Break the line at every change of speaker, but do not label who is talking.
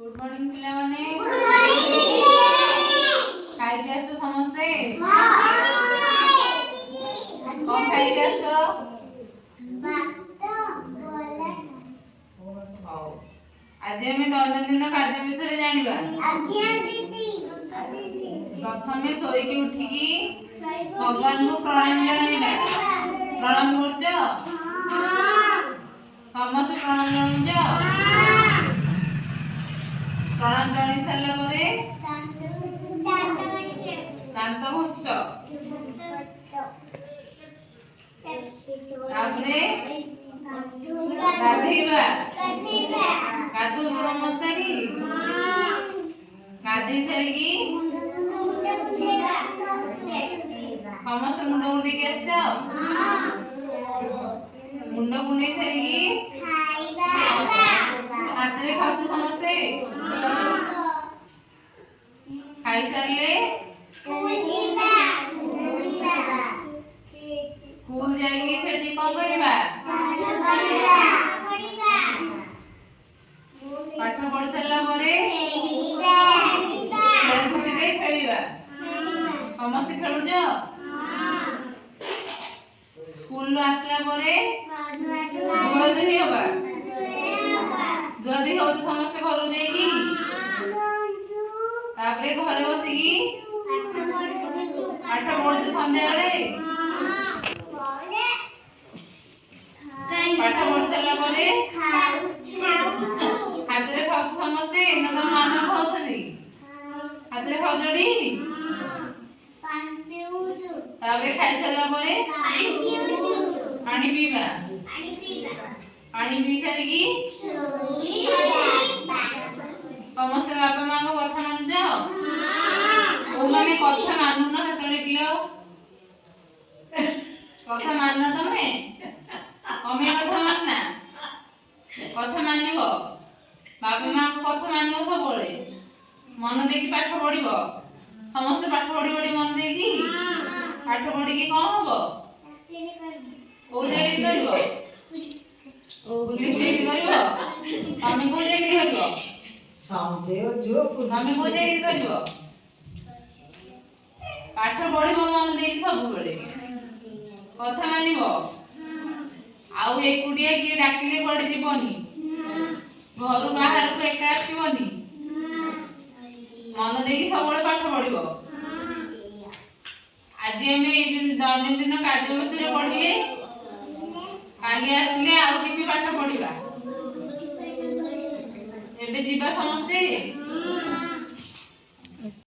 Good morning ପିଲାମାନେ। ଖାଇକି ଆସିଛ ସମସ୍ତେ? କଣ ଖାଇକି ଆସିଛ? ହଉ, ଆଜି ଆମେ ଦୈନନ୍ଦିନ କାର୍ଯ୍ୟ ବିଷୟରେ ଜାଣିବା। ପ୍ରଥମେ ଶୋଇକି ଉଠିକି ଭଗବାନଙ୍କୁ ପ୍ରଣାମ ଜଣାଇବା। ପ୍ରଣାମ କରୁଛ ସମସ୍ତେ? ପ୍ରଣାମ ଜଣାଉଛ? ପ୍ରଣାମ ଜଣାଇ ସାରିଲା ପରେ ଦାନ୍ତ ଘଷୁଛ। ତାପରେ ଗାଧେଇବା। ଗାଧଉଛ ସମସ୍ତେ ଟି? ଗାଧେଇ ସାରିକି ସମସ୍ତେ ମୁଣ୍ଡ କୁଣ୍ଡେଇକି ଆସିଛ? ମୁଣ୍ଡ କୁଣ୍ଡେଇ ସାରିକି ହାତରେ ଖାଉଛ ସମସ୍ତେ? ଖାଇସାରିଲେ ସ୍କୁଲ ଯାଇକି ସେଠି କଣ କରିବା? ପାଠ ପଢି ସାରିଲା ପରେ ଖେଳ ଛୁଟିରେ ଖେଳିବା। ସମସ୍ତେ ଖେଳୁଛ? ସ୍କୁଲରୁ ଆସିଲା ପରେ ଧୁଆ ଧୁଇ ହବା। ଧୁଆ ଧୁଇ ହଉଛ ସମସ୍ତେ ଘରକୁ ଯାଇକି? ତାପରେ ଘରେ ବସିକି ପାଠ ପଢୁଛ ସନ୍ଧ୍ୟାବେଳେ? ପାଠ ପଢି ସାରିଲା ପରେ ହାତରେ ଖାଉଛ ସମସ୍ତେ ନା ତମ ମାମା ଖାଉଛନ୍ତି? ହାତରେ ଖାଉଛ ଟି? ତାପରେ ଖାଇସାରିଲା ପରେ ପାଣି ପିଇବା। ପାଣି ପିଇ ସାରିକି ସମସ୍ତେ ବାପା ମାଙ୍କ କଥା ମାନୁଛ? କୋଉମାନେ କଥା ମାନୁନ, ହାତ ଟେକିଲ। କଥା ମାନୁନ ତମେ? ତମେ କଥା ମାନୁନା? କଥା ମାନିବ, ବାପା ମାଙ୍କ କଥା ମାନିବ, ସବୁବେଳେ ମନ ଦେଇକି ପାଠ ପଢିବ। ସମସ୍ତେ ପାଠ ପଢିବ ଟିକେ ମନ ଦେଇକି। ପାଠ ପଢିକି କଣ ହବ? କୋଉ ଚାକିରି କରିବ? ପୁଲିସ ଚାକିରି କରିବ? ତମେ କୋଉ ଚାକିରି କରିବ? ତମେ କୋଉ ଚାକିରି କରିବ? ପାଠ ପଢିବ ମନ ଦେଇକି, ସବୁବେଳେ କଥା ମାନିବ। ଆଉ ଏକୁଟିଆ କିଏ ଡାକିଲେ କୁଆଡେ ଯିବନି, ଘରୁ ବାହାରକୁ ଏକା ଆସିବନି। ମନ ଦେଇକି ସବୁବେଳେ ପାଠ ପଢିବ। ଆଜି ଆମେ ଏଇ ଦୈନନ୍ଦିନ କାର୍ଯ୍ୟ ବିଷୟରେ ପଢିଲେ। କାଲି ଆସିଲେ ଆଉ କିଛି ପାଠ ପଢିବା। ଏବେ ଯିବା ସମସ୍ତେ।